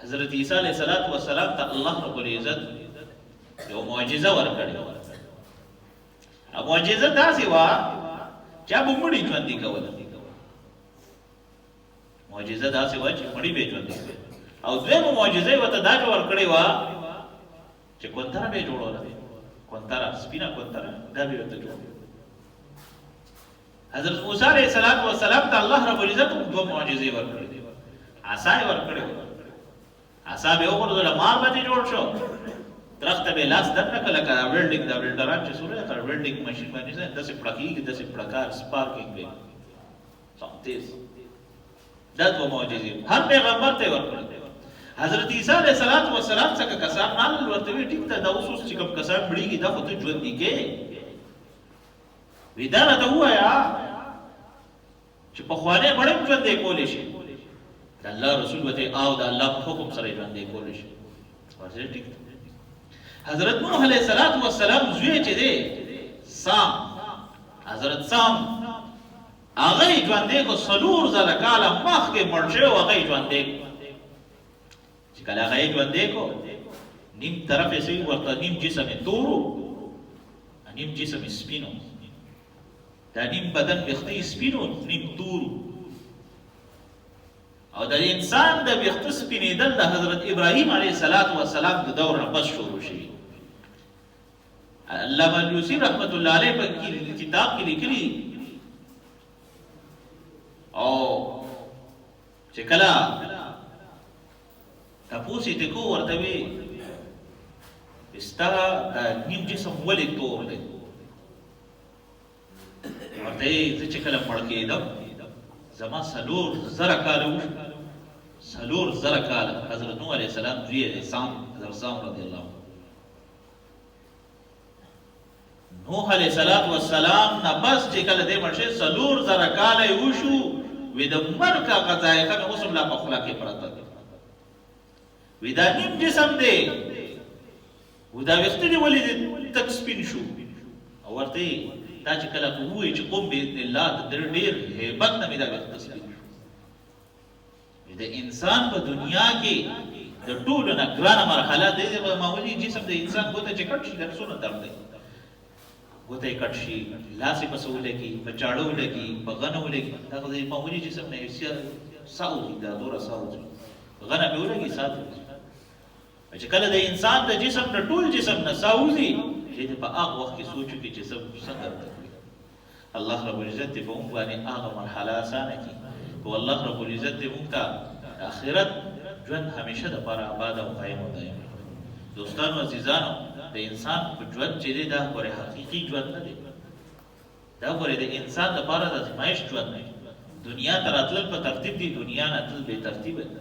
حضرت عیسی علیه الصلاۃ والسلام ته الله رب العزت یو معجزه ورکړې وه. معجزه داسې وه چې به مړي ژوندي کول. معجزه داسې وه چې مړي به ژوندي کول، او دویمه معجزه یې ورته دا ورکړې وه چې کونتره به یې جوړوله، کونتره، سپینه کونتره، دا به یې ورته جوړوله. حضرت موسی علیه السلام والسلام ته الله رب العزت هم دوه معجزې ورکړې، عصا یې ورکړې وه، عصا به یې وغورځوله، مار به ترې جوړ شو، درخته به یې لاس دننه کړ، لکه دا ویلډینګ، دا ویلډران چې څومره دی، ویلډینګ ماشین باندې داسې پړکېږي، داسې پړکار سپارکینګ دی سم تیز. دا دوه معجزې هر پیغمبر ته یې ورکړل. حضرت عیسی علیه السلام والسلام څخه کسان راغلل، ورته ویې ټیک ده، دا اوس اوس چې کوم کسان مړېږي دا خو ته ژوندي کې، وی دا راته ووایه چې پخوانی مړی هم ژوندی کولی شي؟ د الله رسول ورته او د الله په حکم سره ژوندی کولی شي. ورته ټیک ده. حضرت نوح علیه الصلاۃ والسلام زوی چې دی سام، حضرت سام هغه ژوندی کو، 4000 کاله مخکې مړ شوی، هغه ژوندی کو. چې کله هغه ژوندی کو، نیم طرف یې سوي ورته، نیم جسم یې تورو، نیم جسم یې سپینو. دا نیم بدن ویښته یې سپینو، نیم تورو. او د انسان د ویښته سپینېدل د حضرت ابراهیم علیه الصلاۃ والسلام د دور نه پس شروع شوي. علامه الوسی رحمت الله علیه په کتاب کې لیکلي، او چې کله تپوس یې ترې کو، ورته وی ستا دا نیم جسم ولې تور دی؟ ورته یې زه چې کله مړ کېدم زما 4000 کاله وشو، 4000 کاله. حضرت نوح علیه السلام زوی دی سام، حضرت سام رضی الله عنه. نوح علیه الصلاة والسلام نه پس چې کله دی مړ شوی 4000 کاله یې وشو، وی د مرګ هغه ذایقه مې اوس هم لا په خوله کې پرته ده. وی دا نیم جسم دی و دا ویښته دې ولې تک سپین شو؟ او ورته یې دا چې کله ته ووایي چې قم باذن الله، د ډېر هیبت نه مې دا ویښته سپین شو. د انسان په دنیا کې د ټولو نه ګرانه مرحله د معمولي جسم د انسان ګوته چې کټ شي لکه څونه درد دی، ګوته یې کټ شي، لاس یې په څه ولګي، په چاړه ولګي، په غنه ولګي، دا خو د معمولي جسم نه یو سا وځي، دا دوره سا وځي، غنه پې ولګي سا ترې وځي. چې کله د انسان د جسم نه ټول جسم نه سا وځي، چې په هغه وخت کې سوچ وکړي چې څنګه تکلیف. الله رب العزت دې په موږ باندې هغه مرحله اسانه کړي، او الله رب العزت دې موږ ته د آخرت ژوند همیشه د پاره آباد او قایم او دایم کړي. دوستانو عزیزانو، د انسان په ژوند چې دی دا پورې حقیقي ژوند نه دی، دا پورې د انسان د پاره د ازمایش ژوند دی. دنیا ته راتلل په ترتیب دی، دنیا نه تلل بې ترتیبه دی.